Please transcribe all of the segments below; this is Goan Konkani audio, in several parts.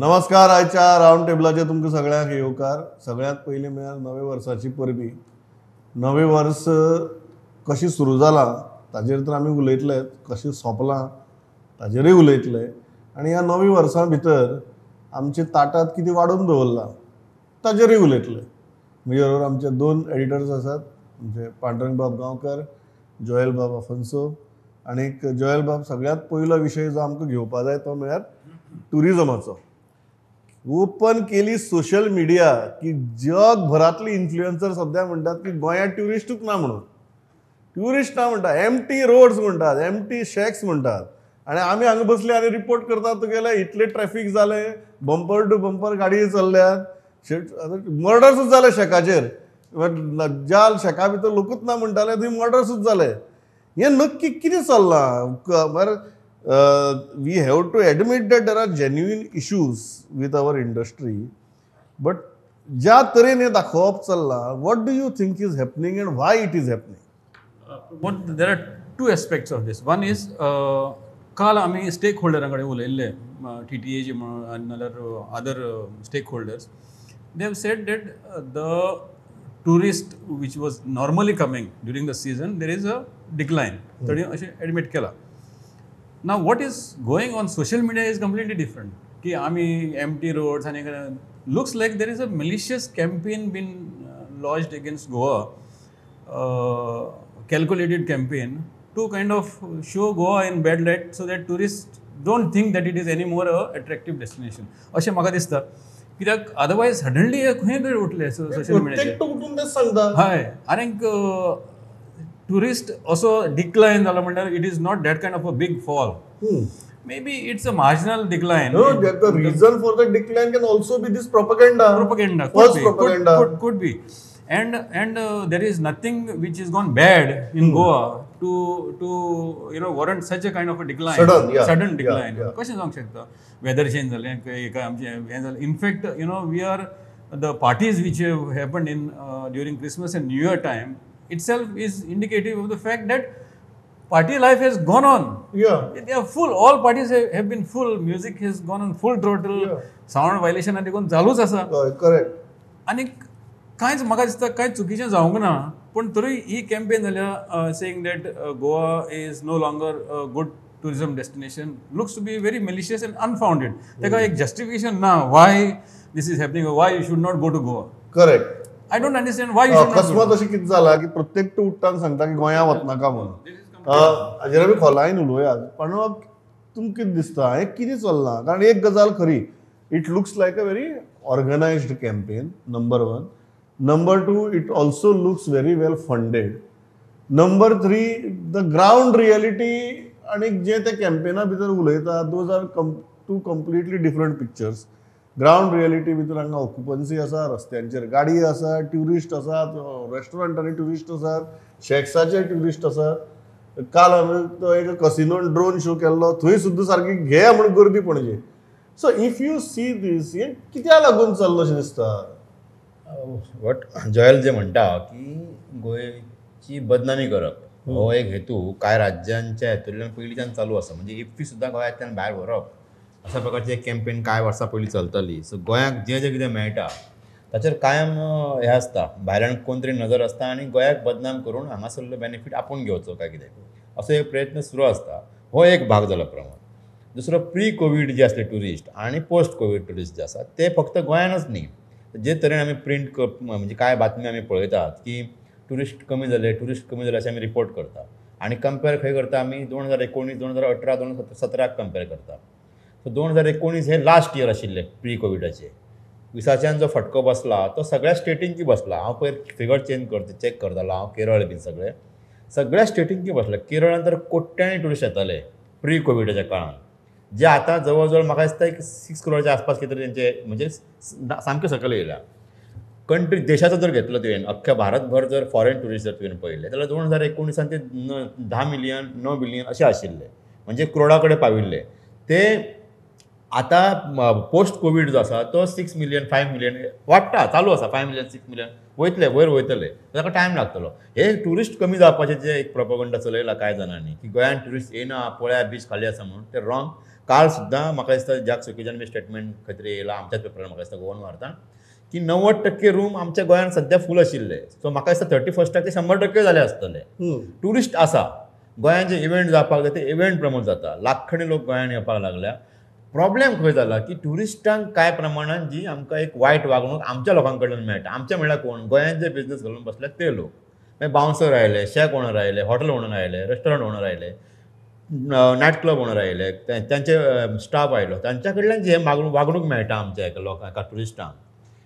नमस्कार. आयच्या रावंड टेबलाचेर तुमकां सगळ्यांक येवकार. सगळ्यांत पयलीं म्हळ्यार नव्या वर्साची परबी. नवें वर्स कशें सुरू जालां ताजेर तर आमी उलयतले, कशें सोंपलां ताजेरूय उलयतले आनी ह्या नव्या वर्सां भितर आमच्या ताटांत कितें वाडून दवरलां ताजेरूय उलयतले. म्हजे बरोबर आमचे दोन एडिटर्स आसात, आमचे पांडुरंग बाब गांवकर, जोएल बाब अफोन्सो. आनीक जोएल बाब, सगळ्यांत पयलो विशय जो आमकां घेवपा जाय तो म्हळ्यार ट्युरिजमाचो. ओपन केली सोशल मिडिया की जगभरांतली इन्फ्लुएन्सर सद्या म्हणटात की गोंयांत ट्युरिस्टूच ना म्हणून. ट्युरिस्ट ना म्हणटा, एमटी रोड्स म्हणटात, एमटी शॅक्स म्हणटात आनी आमी हांगा बसले आनी रिपोर्ट करतात तुगेले इतले ट्रॅफीक जालें, बंपर टू बंपर गाडयो चल्ल्यात, मर्डर सुद्दां जाले शॅकाचेर. ज्या शॅका भितर लोकूच ना म्हणटाले थंय मर्डर सुद्दां जाले. हें नक्की कितें चल्लां? बरें, we have to admit that there are genuine issues with our industry, but ज्या तरेन हें दाखोवप चल्लां, what do you think is happening and why it is happening? But there are two aspects of this. One is, काल आमी स्टेक होल्डरां कडेन उलयल्ले, टीटीएचे म्हण आनी नाल्यार other stakeholders. They have said that the tourist which was normally coming during the season, there is a decline. ताणी अशें एडमीट केलां. Now what is going on social media is completely different. की आमी एमटी रोड्स आनी looks like there is a malicious campaign been launched against Goa, calculated campaign to kind of show Goa in bad light so that tourists don't think that it is any more a attractive destination. अशें म्हाका दिसता, कित्याक अदरवायज सडनली खंय तरी उठले सोशल मिडियाचेर. उठून तेच सांगता. हय, आनीक ट्युरिस्ट असो डिक्लायन जाला म्हणल्यार it is not that kind of a big fall. Maybe it's a marginal decline. No, the reason for the decline can also be this propaganda. Propaganda. False propaganda. Could be. And there is nothing which is gone bad in Goa to you know warrant such a kind of a decline. Sudden, yeah. Sudden decline. Yeah, yeah. कशें जावंक शकता? Weather change जालें, काय आमचें हें जालें. In fact, you know, we are the parties which have happened in during Christmas and New Year time itself is indicative of the fact that party life has gone on. Yeah. They are full. All parties have been full. Music has gone on full throttle. Yeah. Sound violation आनी देखून चालूच आसा. Correct. आनी कांयच म्हाका दिसता कांय चुकीचें जावंक ना, पूण तरी ही कॅम्पेन जाल्या saying that Goa is no longer a good tourism destination looks to be very malicious and unfounded. ताका एक जस्टिफिकेशन ना why this is happening, why you should not go to Goa. Correct. I don't understand why you should not. अकस्मात अशें कितें जालां की प्रत्येक उठ्ठान सांगता की गोंया वचनाका म्हणून. हाजेर आमी खोलायेन उलोवया, पण तुमकां कितें दिसता हें कितें चल्लां? कारण एक गजाल खरी, it looks like a very organised campaign, number one. Number two, it also looks very well funded. Number three, the ground reality आनी जे ते कॅम्पेना भितर उलयता, those are two completely different pictures. Ground reality भितर हांगा ऑक्युपन्सी आसा, रस्त्यांचेर गाडी आसा, ट्युरिस्ट आसात, रेस्टॉरंटांनी ट्युरिस्ट आसात, शॅक्साचेर ट्युरिस्ट आसात. काल हांवें तो एक कसिनोन ड्रोन शो केल्लो, थंय सुद्दां सारकी घे म्हूण गर्दी Panaji. So if you see this, हें कित्याक लागून चल्लां अशें दिसता? वट जॉयल जे म्हणटा की गोंयची बदनामी करप हो एक हेतू कांय राज्यांच्या हेतूंतल्यान पयलींच्यान चालू आसा. म्हणजे इफ्फी सुद्दां गोंयांतल्यान भायर व्हरप अशा प्रकारची एक कॅम्पेन कांय वर्सां पयलीं चलताली. सो गोंयाक जें जें कितें मेळटा ताचेर कायम हें आसता, भायल्यान कोण तरी नजर आसता आनी गोंयाक बदनाम करून हांगासरलो बेनिफीट आपूण घेवचो काय कितें असो एक प्रयत्न सुरू आसता. हो एक भाग जालो प्रमाण. दुसरो, प्री कोवीड जे आसले ट्युरिस्ट आनी पोस्ट कोवीड ट्युरिस्ट जे आसा ते फक्त गोंयानच न्ही, जे तरेन आमी प्रिंट म्हणजे कांय बातमी आमी पळयतात की ट्युरिस्ट कमी जाले, ट्युरिस्ट कमी जाले अशें आमी रिपोर्ट करता आनी कंपेर खंय करता आमी 2019, 2018, 2017 कंपेर करता. सो 2019 हे लास्ट इयर आशिल्लें प्री कोविडाचें. विसाच्यान जो फटको बसला तो सगळ्या स्टेटींकी बसला. हांव पयर फिगर चेंज करता, चॅक करतालो हांव, केरळ बीन सगळे सगळ्या स्टेटींकी बसला. केरळान तर कोट्यांनी ट्युरिस्ट येताले प्री कोविडाच्या काळान, जे आतां जवळ जवळ म्हाका दिसता एक 6 करोडाच्या आसपास कितें तरी तेंचे म्हणजे सामकें सकयल येयला. कंट्री देशाचो जर घेतलो तुवें, अख्ख्या भारतभर जर फॉरेन ट्युरिस्ट जर तुवें पळयले जाल्यार 2019 ते 10 मिलियन, 9 मिलियन अशें आशिल्ले, म्हणजे करोडा कडेन पाविल्ले. ते आतां पोस्ट कोवीड जो आसा तो 6 मिलियन, 5 मिलियन वाडटा, चालू आसा. 5 मिलियन, 6 मिलियन वयतले, वयर वयतले, ताका टायम लागतलो. हे ट्युरिस्ट कमी जावपाचें जे एक प्रोपोगंडा चलयला कांय जाणांनी की गोंयांत ट्युरिस्ट येना, पळया बीच खाली आसा म्हणून, ते रॉंग. काल सुद्दां म्हाका दिसता जॅक सुखीजान बी स्टेटमेंट खंय तरी येयला आमच्याच पेपरार, म्हाका दिसता गोवन वार्तान, की 90% रूम आमच्या गोंयांत सद्या फूल आशिल्ले. सो म्हाका दिसता 31 ते 100% जाले आसतले. ट्युरिस्ट आसा, गोंयांत जे इव्हेंट जावपाक जाय ते इव्हेंट प्रमोट जाता, लाखांनी लोक गोंयांत येवपाक लागल्या. प्रॉब्लेम खंय जाला की ट्युरिस्टांक कांय प्रमाणान जी आमकां एक वायट वागणूक आमच्या लोकां कडल्यान मेळटा. आमच्या म्हणल्यार कोण, गोंयांत जे बिजनस घालून बसल्यात ते लोक, मागीर बाउन्सर आयले, शॅक ओनर आयले, हॉटेल ओनर आयले, रेस्टॉरंट ओनर आयले, नायट क्लब ओनर आयले, तांचे स्टाफ आयलो, तांच्या कडल्यान जी वागणूक मेळटा आमच्या एका लोकांक ट्युरिस्टांक.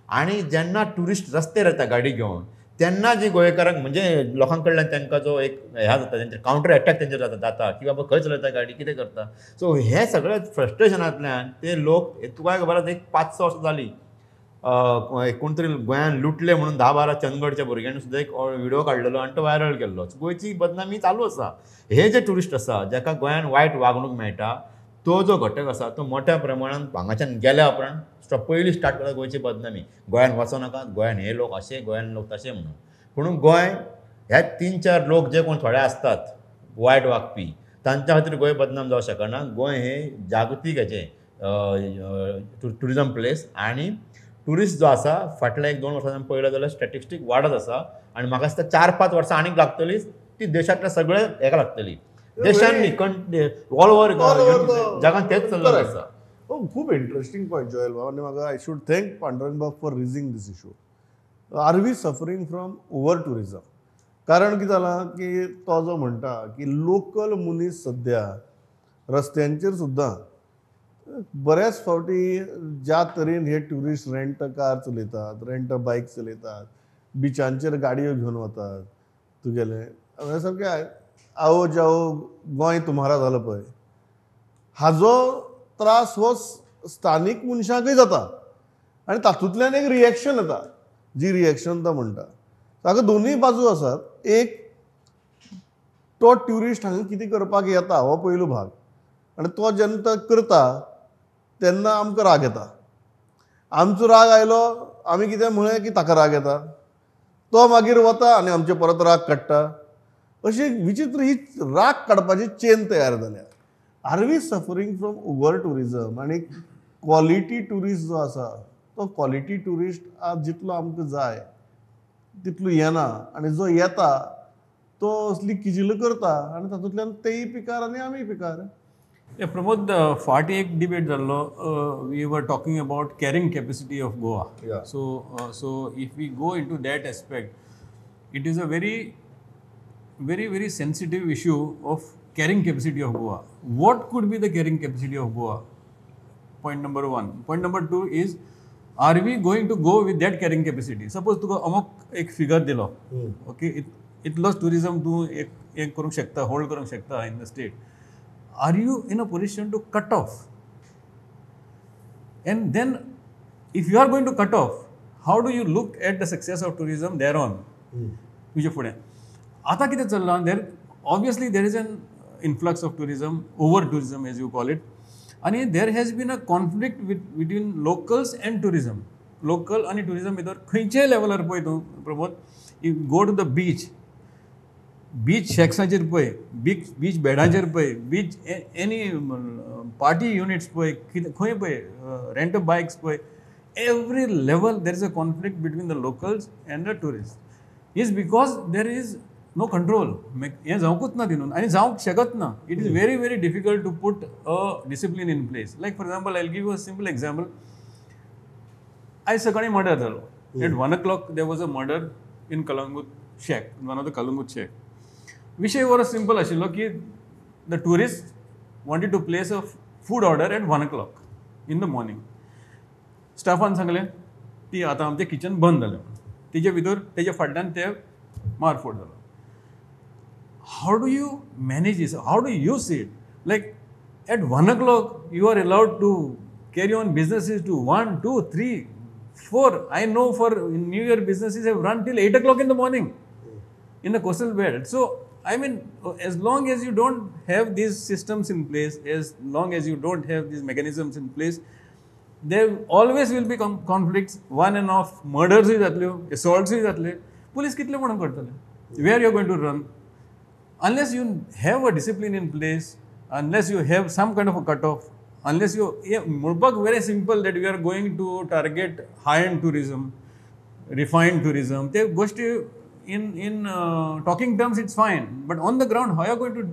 आनी जेन्ना ट्युरिस्ट रस्त्यार येता गाडी घेवन तेन्ना जी गोंयकारांक म्हणजे लोकां कडल्यान तांकां जो एक ह्या जाता, तेंचे कावंटर एटॅक तेंचेर जाता की बाबा खंय चलयता गाडी, कितें करता. सो हे सगळे फ्रस्ट्रेशनांतल्यान ते लोक, तुका खबर आसा एक 5-6 वर्सां जाली कोण तरी गोंयान लुटले म्हणून 10-12 चंदगडच्या भुरग्यांनी सुद्दां एक व्हिडिओ काडलेलो आनी तो व्हायरल केल्लो. गोंयची बदनामी चालू आसा. हे जे ट्युरिस्ट आसा जाका गोंयान वायट वागणूक मेळटा तो जो घटक आसा तो मोठ्या प्रमाणान हांगाच्यान गेल्या उपरांत पयलीं स्टार्ट करता गोंयची बदनामी, गोंयान वचो नाका, गोंयान हे लोक अशे, गोंयान लोक तशे म्हणून. पूण गोंय ह्या 3-4 लोक जे कोण थोडे आसतात वायट वागपी तांच्या खातीर गोंय बदनाम जावंक शकना. गोंय हे जागतीक हेचें ट्युरिजम प्लेस आनी ट्युरिस्ट जो आसा फाटल्या 1-2 वर्सां पळयलो जाल्यार स्टॅटिस्टीक वाडत आसा आनी म्हाका दिसता 4-5 वर्सां आनीक लागतली ती देशांतल्या सगळे हेका लागतली, देशान न्ही ऑल ओवर जगान तेच चल्लेलें आसा. खूब इंट्रस्टींग पॉयंट जोएल बाब, आनी म्हाका I should thank Pandurang बाब for raising this issue. Are we suffering from over tourism? कारण कितें जालां की तो जो म्हणटा की लोकल मनीस सद्या रस्त्यांचेर सुद्दां बऱ्याच फावटी ज्या तरेन हे ट्युरिस्ट रेंट कार चलयतात, रेंट बायक चलयतात, बिचांचेर गाडयो घेवन वतात, तुगेले सारकें आओ जाओ गोंय तुम्हारा जालो पळय, हाजो त्रास हो स्थानीक मनशांकय जाता आनी तातूंतल्यान एक रिएक्शन येता, जी रिएक्शन तो म्हणटा. ताका दोनूय बाजू आसात. एक तो ट्युरिस्ट हांगा कितें करपाक येता हो पयलो भाग, आनी तो जेन्ना करता तेन्ना आमकां राग येता. आमचो राग आयलो आमी कितें म्हळें की ताका राग येता, तो मागीर वता आनी आमचे परत राग काडटा. अशी विचित्र ही राग काडपाची चेन तयार जाल्या. Are we suffering from over tourism? आनी क्वॉलिटी ट्युरिस्ट जो आसा तो क्वॉलिटी ट्युरिस्ट आज जितलो आमकां जाय तितलो येना, आनी जो येता तो असली किजिलां करता आनी तातूंतल्यान तेय पिकार आनी आमीय पिकार. प्रमोद, फाटीं एक डिबेट जाल्लो, we were talking about carrying capacity of Goa. So if we go into that aspect, it is a very very very sensitive issue of carrying capacity of Goa. What could be the carrying capacity of Goa? Point number 1. Point number 2 is, are we going to go with that carrying capacity? Suppose तुका अमुक एक फिगर दिलो, ओके, इतलोच टुरिजम तूं एक करूंक शकता, होल्ड करूंक शकता in the state. Are you in a position to cut off? And then if you are going to cut off, how do you look at the success of tourism there on? तुजे फुडें आतां कितें चल्लां, there obviously there is an influx of tourism, over tourism as you call it, आनी there has been a conflict between locals and tourism. Local आनी टुरिजम भितर खंयच्याय लेवलार पळय तूं Pramod, you go to the beach, beach शॅक्साचेर पळय, बीच बेडांचेर पळय, बीच एनी पार्टी युनिट्स पळय, कितें खंय पळय, रेंट बायक्स पळय, every level there is a conflict between the locals and the tourist. Is because there is no control. हें जावंकूच ना तितून आनी जावंक शकत ना. It is very very difficult to put a discipline in place. Like for example, I give you a simple example. आयज सकाळीं मर्डर जालो. At 1 o'clock there was a murder in Calangute shack, one of the Calangute shack. विशय बरो सिंपल आशिल्लो की the tourist wanted to place a food order at 1 o'clock in the morning. Staffan सांगलें ती आतां आमचें किचन बंद जालें. तेजे भितर तेजे फाटल्यान ते मारफोड जालो. How do you manage this? How do you see it? Like at 1 o'clock you are allowed to carry on businesses to 1, 2, 3, 4. I know for New Year businesses have run till 8 o'clock in the morning in the coastal belt. So I mean, as long as you don't have these systems in place, as long as you don't have these mechanisms in place, there always will be conflicts, one and off, murders जातल्यो, assaults जातले. Police कितले म्हणून करतले? Where you are going to run? Unless you have a discipline in place, unless you have some kind of a cutoff, Unless you म्हणपाक very simple that we are going to target high end tourism, refined tourism, ते गोष्टी in talking terms it's fine, but on the ground how you are going to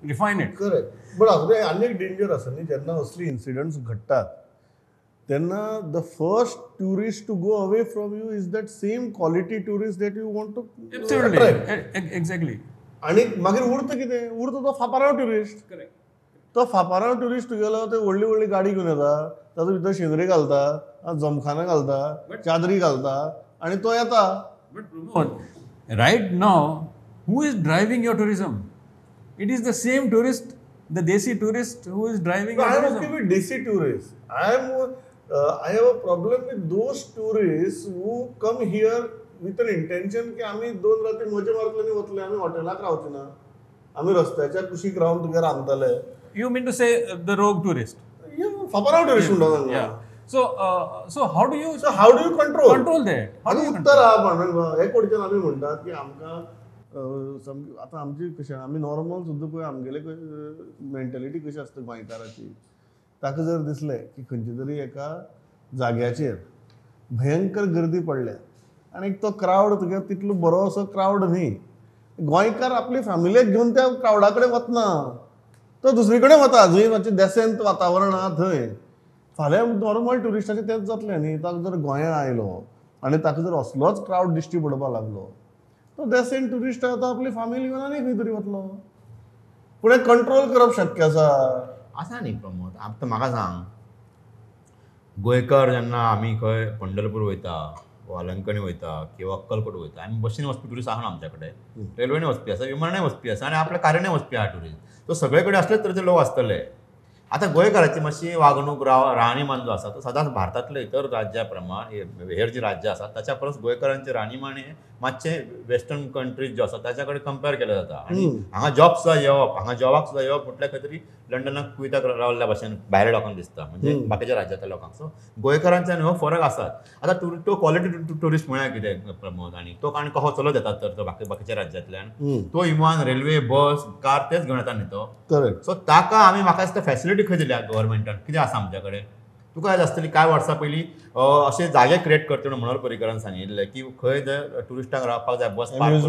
refine it? Correct. But हातूंत आनी एक डेंजर आसा न्ही, जेन्ना असली इन्सिडंट्स घडटात तेन्ना the first tourist to go away from you is that same quality tourist that you want to attract. Exactly. आनी मागीर उरता कितें? उरता तो फापाराव ट्युरिस्ट. करेक्ट. तो फापाराव ट्युरिस्ट तुगेलो ते व्हडली व्हडली गाडी घेवन येता, तातूंत भितर शेंदरी घालता, जमखाना घालता, चादरी घालता आनी तो येता. But right now who is driving your tourism? It is the same tourist, the desi tourist who is driving. I am okay with desi tourist. I have a problem with those tourist who come here with an intention की आमी 2 राती मजा मारतले आनी वतले, आमी हॉटेलाक रावचे ना, आमी रस्त्याच्या कुशीक रावन तुगे रांदतले. You mean to say the rogue tourist? फापराव tourist म्हणटा तांकां. So so how do you control control that? आनी उत्तर आहा पांडुरंग हे कडच्यान आमी म्हणटात की आमकां आतां आमची कशें आमी नॉर्मल सुद्दां पळय आमगेले मेंटेलिटी कशी आसता गोंयकाराची, ताका जर दिसलें की खंयच्या तरी एका जाग्याचेर भयंकर गर्दी पडल्या आनी तो क्रावड तुगे तितलो बरो असो क्रावड न्ही, गोंयकार आपली फॅमिलीक घेवन त्या क्रावडा कडेन वतना, तो दुसरी कडेन वता जंय मातशें देसेंत वातावरण आहा थंय. फाल्यां नॉर्मल ट्युरिस्टाचें तेंच जातलें न्ही, ताका जर गोंया आयलो आनी ताका जर असलोच क्रावड दिश्टी पडपाक लागलो तो देसेंत ट्युरिस्ट आतां आपली फॅमिली घेवन आनी खंय तरी वतलो. पूण हें कंट्रोल करप शक्य आसा? आसा न्ही प्रमोद. आतां म्हाका सांग, गोंयकार जेन्ना आमी खंय पंढरपूर वयता, वालंकणी वयता किंवा अक्कलकोट वयता, आमी बसीन वचपी ट्युरिस्ट आसा आमच्या कडेन, रेल्वेन वचपी आसा, विमानान वचपी आसा आनी आपल्या कारीनय वचपी आहा ट्युरिस्ट. तो सगळे कडेन असलेच तरेचे लोक आसतले. आतां गोंयकाराची मातशी वागणूक, राहणीमान जो आसा तो सदांच भारतांतले इतर राज्या प्रमाण, हेर जी राज्यां आसात ताच्या परस गोंयकारांचें राहणीमान हें मातशें वेस्टर्न कंट्रीज ज्यो आसा ताच्या कडेन कंपेर केलें जाता. आनी हांगा जॉब सुद्दां येवप, हांगा जॉबाक सुद्दां येवप म्हटल्यार खंय तरी लंडनाक कुवेताक रावल्ल्या भाशेन भायल्या लोकांक दिसता, म्हणजे बाकीच्या राज्यांतल्या लोकांक. सो गोंयकारांचे आनी हो फरक आसात. आतां तो क्वॉलिटी ट्युरिस्ट म्हळ्यार कितें प्रमोद, आनी तो आनी कसो चलत येतात तर तो बाकीच्या राज्यांतल्यान, तो विमान, रेल्वे, बस, कार तेच घेवन येता न्ही तो. करेक्ट. सो ताका आमी म्हाका दिसता फॅसिलिटी खंय दिल्या गव्हर्मेंटान? कितें आसा आमच्या कडेन? तुका याद आसतली कांय वर्सां पयलीं अशे जागे क्रिएट करता म्हणून मनोहर पर्रीकरान सांगिल्लें की खंय जर ट्युरिस्टांक रावपाक जाय, बस पार्क,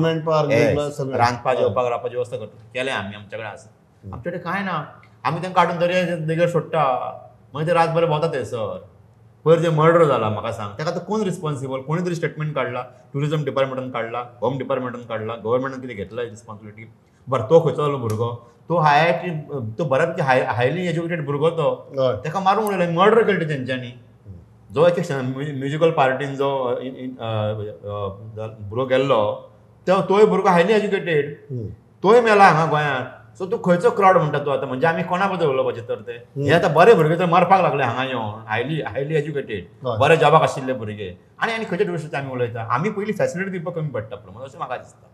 रांदपा जेवपाक रावपाची वेवस्था करता, केलें आमी. आमच्या कडेन आसा, आमच्या कडेन कांय ना. आमी तांकां काडून दर्या देगेर सोडटा, मागीर ते रातभर भोंवता थंयसर. पयर जे मर्डर जाला म्हाका सांग, ताका आतां कोण रिस्पॉन्सिबल? कोणी तरी स्टेटमेंट काडला, ट्युरिजम डिपार्टमेंटान काडला, होम डिपार्टमेंटान काडला, गव्हर्मेंटान कितें घेतला रिस्पॉन्सिबिलिटी? बरें, तो खंयचो भुरगो, तो हाय तो बऱ्यापैकी हायली एज्युकेटेड भुरगो, तो ताका मारून उडयलो, मर्डर केलें तेंच्यांनी. जो एक म्युजिकल पार्टीन जो भुरगो गेल्लो तोय भुरगो हायली एज्युकेटेड, तोय मेला हांगा गोंयांत. सो तूं खंयचो क्रावड म्हणटा तूं आतां? म्हणजे आमी कोणा बद्दल उलोवपाचें तर? ते हे आतां बरे भुरगे तर मरपाक लागले हांगा येवन, हायली हायली एज्युकेटेड, बरे जॉबाक आशिल्ले भुरगे. आनी आनी खंयच्या ट्युरिस्टाचे आमी उलयता? आमी पयलीं फॅसिलिटी दिवपाक कमी पडटा प्रमोद, अशें म्हाका दिसता.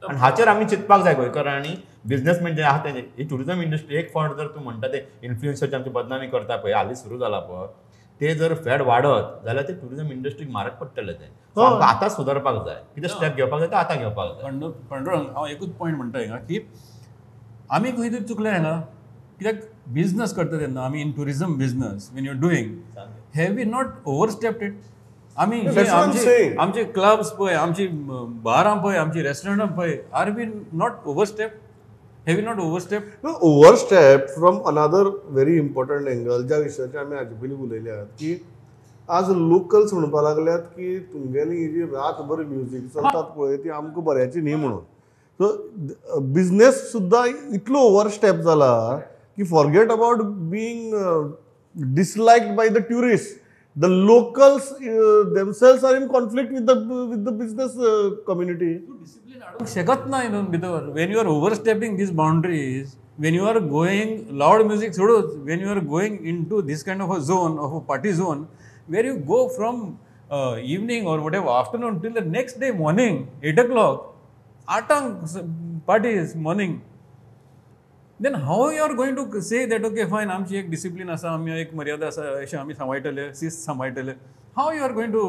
आनी हाचेर आमी चिंतपाक जाय गोंयकारांनी, बिजनेसमॅन जे आहा तेंचे. ही ट्युरिजम इंडस्ट्री एक फावट जर तूं म्हणटा ते इन्फ्लुएन्सरची आमची बदनामी करता पळय, हालीं सुरू जाला पळय, ते जर फॅड वाडत जाल्यार ते ट्युरिजम इंडस्ट्रीक म्हारग पडटलें तें. आमकां आतांच सुदारपाक जाय, कितें स्टेप घेवपाक जाय ते आतां घेवपाक जाय. पांडुरंग, हांव एकूच पॉयंट म्हणटा हिंगा की आमी खंय तरी चुकले हांगा. कित्याक बिजनस करता तेन्ना आमी in tourism business when you are doing, have we not overstepped it? आमी आमचे क्लब्स पळय, आमची बारां पळय, आमची रेस्टॉरंटां पळय, are we not overstep? Have we not overstep? Overstep from another very important angle, ज्या विशयाचेर आमी हाजे पयलीं उलयल्यात की आज लोकल्स म्हणपाक लागल्यात की तुमगेली ही जी रातभर म्युजीक चलतात पळय ती आमकां बऱ्याची न्ही म्हणून. सो बिजनेस सुद्दां इतलो ओवरस्टेप जाला की forget about being disliked by the tourist, the locals themselves are in conflict with the business community. Discipline हाडूंक शकत ना हितून भितर. When you are overstepping these boundaries, when you are going loud music सोडूच, when you are going into this kind of a zone, of a party zone, where you go from evening or whatever afternoon till the next day morning 8 o'clock, आठांक parties morning, then how you are going to say that okay fine, आमची एक डिसिप्लीन आसा, आमी एक मर्यादा आसा, अशें आमी सांबाळटले, शिस्त सांबाळटले? How you are going to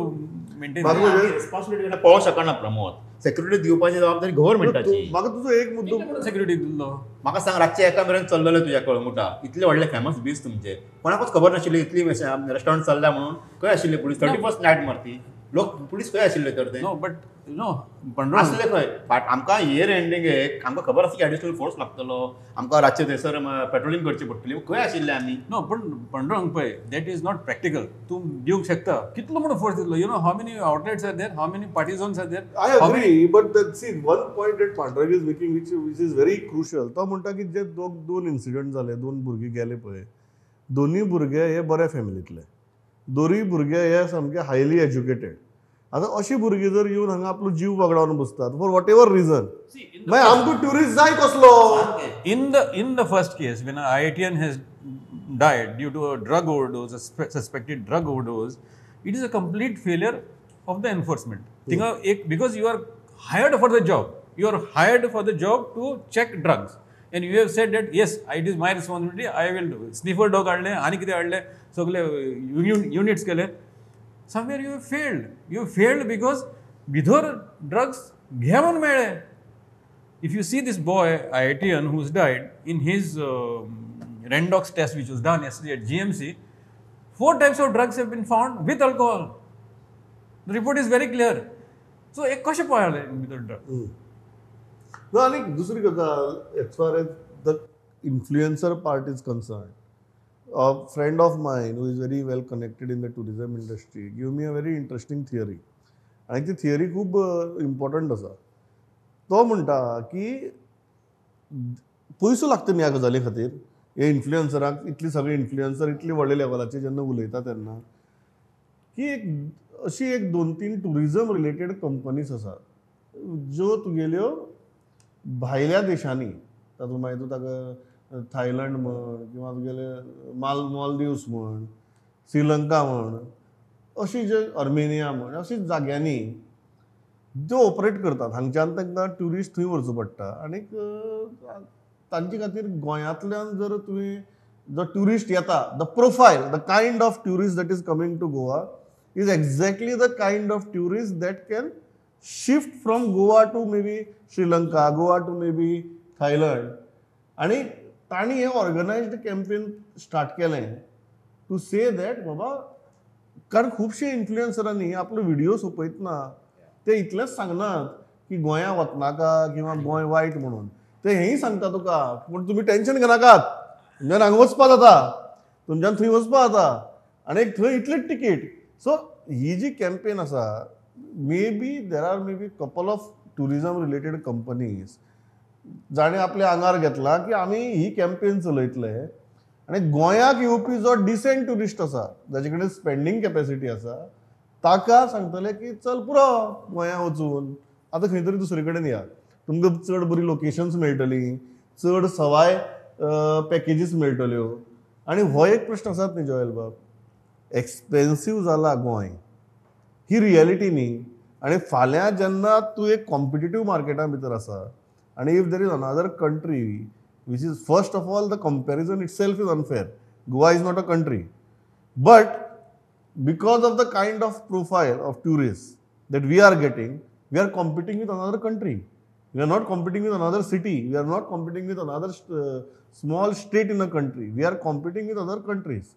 maintain responsibility? पळोवंक शकना प्रमोद. सेक्युरिटी दिवपाची जबाबदारी गव्हर्मेंटाची. म्हाका तुजो एक मुद्दो सेक्युरिटी दिल्लो म्हाका सांग, रातचे एका मेरेन चल्लेले तुज्या कळंगुटा, इतले व्हडले फेमस बीच तुमचे, कोणाकूच खबर नाशिल्ली इतली रेस्टॉरंट चल्ल्या म्हणून. खंय आशिल्ले पुलीस 31st night मारती लोक, पुलीस खंय आशिल्ले तर ते? नो बट नो पंडरो आसले खंय? आमकां इयर एंडींग एक आमकां खबर आसा की एडिशनल फोर्स लागतलो, आमकां रातचे थंयसर पेट्रोलिंग करची पडटली, खंय आशिल्ले आमी? नो पण पंडरंग पळय, that is not practical. तूं दिवंक शकता कितलो म्हणून फोर्स दितलो? You know how many outlets are there, how many party zones are there? I agree, but see one point that Pandurang is making which is very crucial. तो म्हणटा की जे दोन इन्सिडंट जाले, दोन भुरगे गेले पळय, दोनूय भुरगे हे बऱ्या फॅमिलींतले, दोनूय भुरगे हे सामके हायली एज्युकेटेड. आतां अशी भुरगीं जर येवन हांगा आपलो जीव वगडावन बसतात फॉर what ever reason, मागीर आमकां ट्युरिस्ट जाय कसलो? In the first case when IITian has died due to a drug overdose, a suspected drug overdose, it is a complete failure of the enforcement. थिंगा एक because you are hired for the job, you are hired for the job to check drugs and you have said that yes, it is my responsibility, I will do. Sniffer dog हाडले आनी कितें हाडले, सगळे युनिट्स केले. Somewhere you have failed. You have failed because भितर drugs घेवन मेळ्ळे. If you see this boy, IITian, who's died, in his Randox test which was done yesterday at GMC, 4 types of drugs have been found with alcohol. The report is very clear. So, एक कशें पळयलें भितर drug? No, आनी दुसरी गजाल, as far as the influencer part is concerned, a friend of mine who is very well connected in the tourism industry gave me a very interesting theory. आनी ती थियरी खूब इम्पॉर्टंट आसा. तो म्हणटा की पयसो लागता न्ही ह्या गजाली खातीर, हे इन्फ्लुएन्सराक, इतली सगळे इन्फ्लुएन्सर इतले व्हडले लेवलाचेर जेन्ना उलयता तेन्ना की एक अशी एक 2-3 ट्युरिजम रिलेटेड कंपनीज आसात ज्यो तुगेल्यो भायल्या देशांनी, तातूंत मागीर तूं ताका थायलंड म्हण किंवा तुगेले मालदीव्स म्हण, श्रीलंका म्हण, अशी जे अर्मेनिया म्हण, अशी जाग्यांनी त्यो ऑपरेट करतात. हांगच्यान तांकां ट्युरिस्ट थंय व्हरचो पडटा आनीक तांचे खातीर गोंयांतल्यान जर तुवें जो ट्युरिस्ट येता, the profile, the kind of tourist that is coming to Goa is exactly the kind of tourist that can shift from Goa to maybe Sri Lanka, Goa to maybe Thailand. आनी तांणी हें ऑर्गनायज्ड कॅम्पेन स्टार्ट केलें टू से that बाबा, कारण खुबशे इन्फ्लुएन्सरांनी आपलो व्हिडिओ सोंपयतना ते इतलेंच सांगनात की गोंया वचनाका किंवा गोंय वायट म्हणून, ते हेंय सांगता तुका पूण तुमी टेंशन घेनाकात, तुमच्यान हांगा वचपा जाता, तुमच्यान थंय वचपा जाता आनी थंय इतलीच तिकीट. सो ही जी कॅम्पेन आसा, maybe there are maybe couple of tourism related companies जाणें आपल्या आंगार घेतला की आमी ही कॅम्पेन चलयतले आनी गोंयाक येवपी जो डिसेंट ट्युरिस्ट आसा, जाचे कडेन स्पेंडींग कॅपेसिटी आसा, ताका सांगतले की चल पुरो गोंया वचून आतां खंय तरी दुसरे कडेन या, तुमकां चड बरी लोकेशन्स मेळटलीं, चड सवाय पॅकेजीस मेळटल्यो. आनी हो एक प्रश्न आसात न्ही जोयल बाब, एक्सपेन्सीव जाला गोंय, ही रियलिटी न्ही. आनी फाल्यां जेन्ना तूं एक कॉम्पिटिटीव मार्केटा भितर आसा आनी if there is another country which is, first of all the comparison itself is unfair, Goa is not a country, but because of the kind of profile of tourist that we are getting, we are competing with another country, we are not competing with another city, we are not competing with another small state in a country, we are competing with other countries.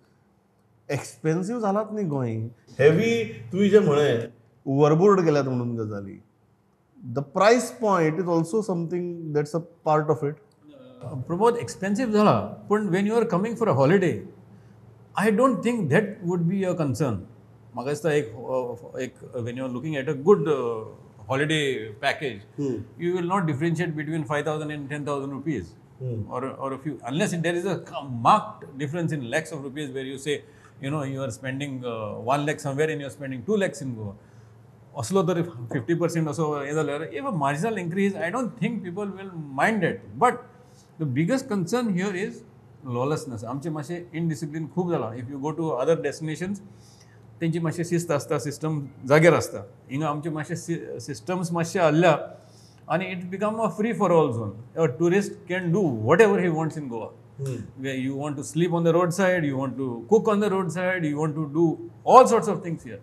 Expensive जालात न्ही गोंय, हेवी तुवें जें म्हळें ओवरबोर्ड गेल्यात म्हणून गजाली, the price point is also something that's a part of it. Pramod, expensive जाला पण when you are coming for a holiday, I don't think that would be a concern. म्हाका दिसता एक when you are looking at a good holiday package, you will not differentiate between 5,000 and 10,000 rupees or a few, unless there is a marked difference in lakhs of rupees where you say, you know, you are spending 1 lakh somewhere and you are spending 2 lakhs in Goa. असलो तर 50% असो हें जाल्यार if a marginal increase, I don't think people will mind it. But the biggest concern here is lawlessness. आमचें मातशें इनडिसिप्लीन खूब जालां. If you go to other destinations, तेंची मातशी शिस्त आसता, सिस्टम जाग्यार आसता. हिंगा आमचे मातशे सिस्टम्स मातशे हल्ल्या आनी it become a free for all zone. A tourist can do whatever he wants in Goa. Where you want to sleep on the roadside, you want to cook on the roadside, you want to do all sorts of things here.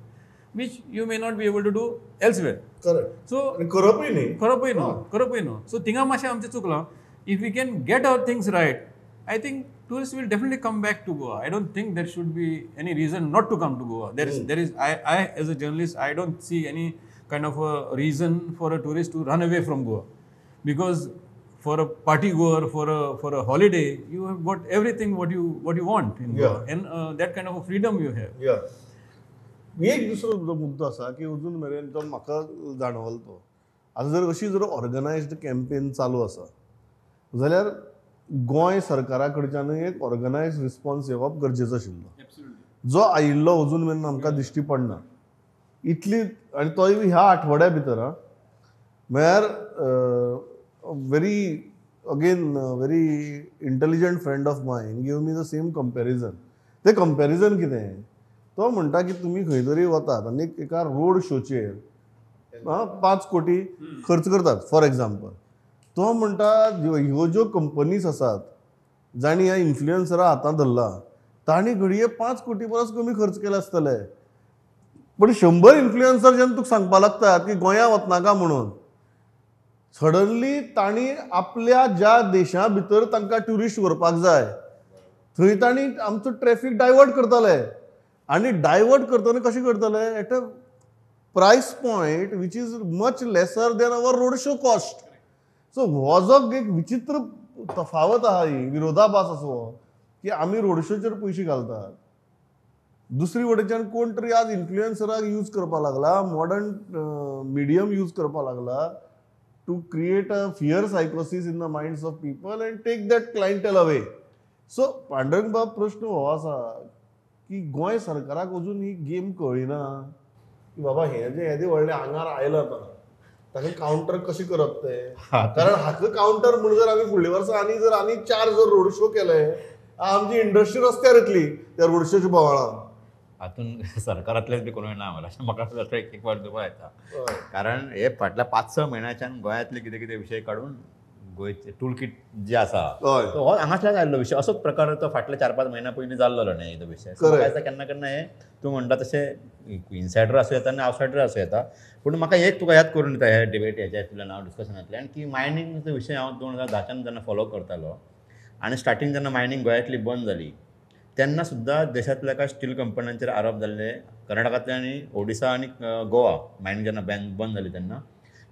which you may not be able to do elsewhere. Correct. So करपूय न्ही, करपूय न्हू, करपूय न्हू. सो थिंगा मातशें आमचें चुकलां. If we can get our things right, I think tourists will definitely come back to Goa. I don't think there should be any reason not to come to Goa. There is I as a journalist, I don't see any kind of a reason for a tourist to run away from Goa, because for a party goer, for a holiday, you have got everything what you want in Goa, and that kind of a freedom you have. Yeah. एक दुसरो मुद्दो आसा की अजून मेरेन तो म्हाका जाणवलो तो आतां जर अशी जर ऑर्गनायज्ड कॅम्पेन चालू आसा जाल्यार गोंय सरकारा कडच्यानूय एक ऑर्गनायज्ड रिस्पॉन्स येवप गरजेचो आशिल्लो, जो आयिल्लो अजून मेरेन आमकां दिश्टी पडना इतली. आनी तोय ह्या आठवड्या भितर म्हळ्यार very again very intelligent friend of mine give me the same comparison. तें कंपॅरिजन कितें, तो म्हणटा की तुमी खंय तरी वतात आनी एका रोड शोचेर 5 कोटी खर्च करतात फॉर एग्जाम्पल. तो म्हणटा ह्यो ज्यो कंपनीज आसात जांणी ह्या इन्फ्लुएन्सरा हातांत धरला तांणी घडये 5 कोटी परस कमी खर्च केले आसतले, पण 100 इन्फ्लुएन्सर जेन्ना तुका सांगपाक लागतात की गोंया वचनाका म्हणून, सडनली तांणी आपल्या ज्या देशा भितर तांकां ट्युरिस्ट व्हरपाक जाय थंय तांणी आमचो ट्रॅफिक डायवर्ट करताले. आनी डायवर्ट करतना कशें करतले, at a price point which is much lesser than our road show cost. So हो जो एक विचित्र तफावत आहा, ही विरोधाभास आसा हो की आमी रोड शोचेर पयशे घालतात, दुसरी वटेच्यान कोण तरी आज इन्फ्लुएन्सराक यूज करपाक लागला, मॉडर्न मिडियम यूज करपाक लागला to create a fear सायकोसिस in the minds of people and take that clientele away. So Pandurang बाब प्रश्न हो आसा की गोंय सरकाराक अजून ही गेम कळ्ळी ना की बाबा हें जें येदें व्हडलें आंगार आयलां आतां ताका कावंटर कशें करप तें, कारण हाका कावंटर म्हूण जर आमी फुडल्या वर्सा आनी जर आनी 4 जर रोड शो केले आमची इंडस्ट्री रस्त्यार येतली त्या रोड शोच्या बोवाळान. हातून सरकारांतलेच बी कोणूय ना मला अशें म्हाका एक एक फावट दुबाव येता, कारण हे फाटल्या 5-6 म्हयन्याच्यान गोंयांतले कितें कितें विशय काडून गोंयचे टूलकीट जे आसा तो हो हांगासल्यान आयिल्लो विशय, असोच प्रकार तो फाटल्या 4-5 म्हयन्या पयलीं जाल्लो न्ही तो विशय. म्हाका दिसता केन्ना केन्ना हे तूं म्हणटा तशें इनसायडर आसूं येता आनी आवटसायडर आसूं येता. पूण म्हाका एक तुका याद करून दिता हे डिबेट हेच्या हितूंतल्यान हांव डिस्कशनांतल्यान की मायनिंगचो विशय हांव 2010च्यान जेन्ना फॉलो करतालो आनी स्टार्टींग जेन्ना मायनिंग गोंयांतली बंद जाली तेन्ना सुद्दां देशांतल्या कांय स्टील कंपन्यांचेर आरोप जाल्ले, कर्नाटकांतले आनी ओडिसा आनी गोवा मायनिंग जेन्ना बंद जाली तेन्ना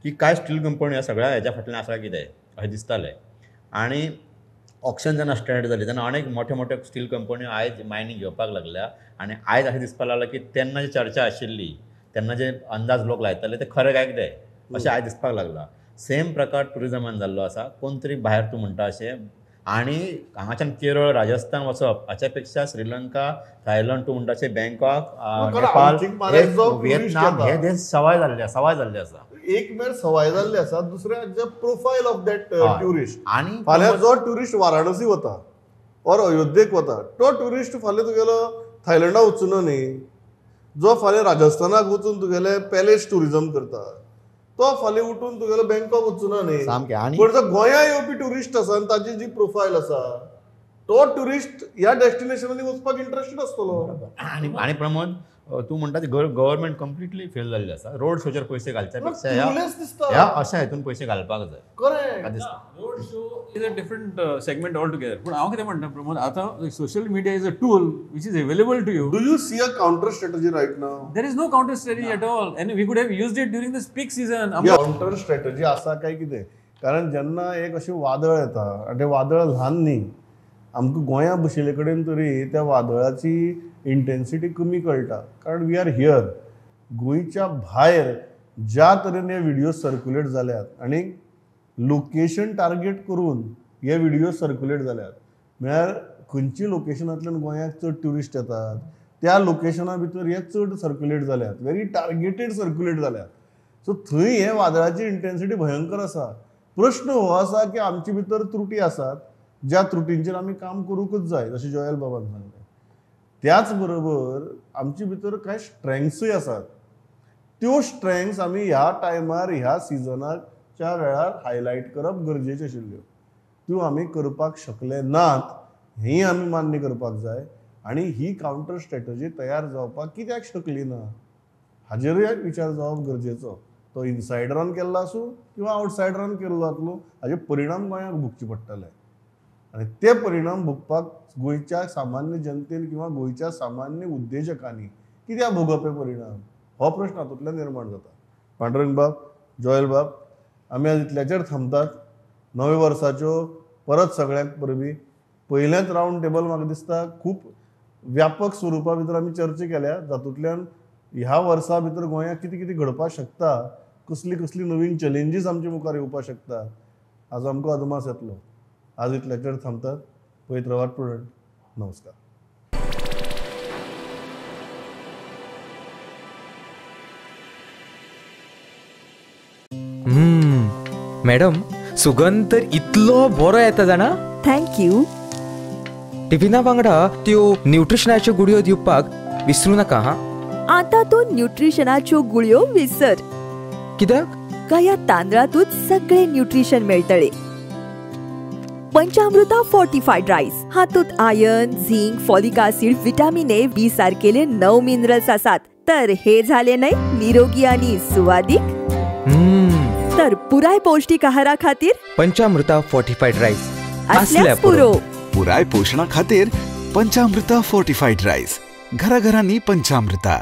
की कांय स्टील कंपनी ह्या सगळ्या हेच्या फाटल्यान आसा कितें अशें दिसतालें. आनी ऑक्शन जेन्ना स्टार्ट जाली तेन्ना अनेक मोठे मोठे स्टील कंपन्यो आयज मायनिंग घेवपाक लागल्या आनी आयज अशें दिसपाक लागलां की तेन्ना जी चर्चा आशिल्ली तेन्ना जे अंदाज लोक लायताले ते खरें काय कितें अशें आयज दिसपाक लागलां. सेम प्रकार ट्युरिजमान जाल्लो आसा, कोण तरी भायर तूं म्हणटा अशें, आनी हांगाच्यान केरळ राजस्थान वचप हाच्या पेक्षा श्रीलंका थायलंड तूं म्हणटा अशें बँकॉक नेपाळ व्हिएतनाम हे देश सवाय जाल्ले आसा. एक मेर सवाय जाल्ले आसा, दुसऱ्या प्रोफायल ऑफ that tourist. आनी फाल्यां जो ट्युरिस्ट वाराणसी वता ऑर अयोध्येक वता तो ट्युरिस्ट फाल्यां तुगेलो थायलंडा वचूना न्ही, जो फाल्यां राजस्थानाक वचून तुगेले पॅलेस ट्युरिजम करता तो फाल्यां उठून तुगेलो बँकॉक वचूना न्ही. सामकें. पण जो गोंया येवपी ट्युरिस्ट आसा आनी ताची जी प्रोफायल आसा तो ट्युरिस्ट ह्या डेस्टिनेशनांनी वचपाक इंट्रस्टेड आसतलो. आनी आनी प्रमोद तूं म्हणटा ते गव्हर्मेंट कंप्लिटली फेल जाल्लें आसा. रोड शोचेर पयशे घालच्या पेक्षा ह्या अशा हितून पयशे घालपाक जाय. Correct. Road show is a different segment all together. पूण हांव कितें म्हणटा प्रमोद, आतां social media is a tool which is available to you. Do you see a counter strategy right now? There is no counter strategy at all and we could have used it during this peak season. Counter strategy आसा काय कितें, कारण जेन्ना एक अशें वादळ येता आनी तें वादळ ल्हान न्ही, आमकां गोंया बशिल्ले कडेन तरी त्या वादळाची इंटेन्सिटी कमी कळटा, कारण we are here. गोंयच्या भायर ज्या तरेन हे व्हिडियो सर्क्युलेट जाल्यात आनी लोकेशन टार्गेट करून हे व्हिडियो सर्क्युलेट जाल्यात, म्हळ्यार खंयची लोकेशनांतल्यान गोंयाक चड ट्युरिस्ट येतात त्या लोकेशना भितर हे चड सर्क्युलेट जाल्यात, व्हेरी टार्गेटेड सर्क्युलेट जाल्यात. सो थंय हे वादळाची इंटेन्सिटी भयंकर आसा. प्रश्न हो आसा की आमचे भितर त्रुटी आसात ज्या त्रुटींचेर आमी काम करूंकच जाय, जशें जोयल बाबान सांगलें. त्याच बरोबर आमचे भितर कांय स्ट्रेंग्सूय आसात, त्यो स्ट्रेंग्स आमी ह्या टायमार ह्या सिजनाच्या वेळार हायलायट करप गरजेच्यो आशिल्ल्यो, त्यो आमी करपाक शकले नात हेंय आमी मान्य करपाक जाय. आनी ही कावंटर स्ट्रॅटजी तयार जावपाक कित्याक शकली ना? हाजेरूय विचार जावप गरजेचो. तो इनसायडरान केल्लो आसूं किंवा आवटसायडरान केल्लो जातलो, हाजे परिणाम गोंयाक भोगचे पडटले आनी ते परिणाम भोगपाक गोंयच्या सामान्य जनतेन किंवा गोंयच्या सामान्य उद्देजकांनी कित्याक भोगप हे परिणाम, हो प्रश्न हातूंतल्यान निर्माण जाता. पांडुरंग बाब, जोयल बाब, आमी आज इतल्याचेर थांबतात. नव्या वर्साच्यो परत सगळ्यांक परबी. पयलेंच रावंड टेबल म्हाका दिसता खूब व्यापक स्वरुपा भितर आमी चर्चा केल्या, जातूंतल्यान ह्या वर्सा भितर गोंयांत कितें कितें घडपाक शकता, कसली कसली नवीन चॅलेंजीस आमचे मुखार येवपाक शकता, हाजो आमकां अदमास येतलो. आज इतल्याचेर थांबतात. पळयत रावात प्रुडंट. नमस्कार. मॅडम, सुगंध तर इतलो बरो येता जाणा. Thank you. टिफिना वांगडा त्यो न्यूट्रिशनाच्यो गुळयो दिवपाक विसरू नाका. हा, आता तूं न्यूट्रिशनाच्यो गुळयो विसर. कित्याक? काया तांदळातूच सगळे न्यूट्रिशन मेळटले. पंचामृता फोर्टिफायड रायस हातूंत iron, zinc, folic acid, vitamin A, B सारकेले 9 minerals आसात. तर हे झाले न्हय निरोगी आनी सुवादीक. तर पुराय पौष्टिक आहारा खातीर पंचामृता फोर्टिफायड रायस असल्याच पुरो. पुराय पोषणा खातीर पंचामृता फोर्टिफायड रायस. घराघरांनी पंचामृता.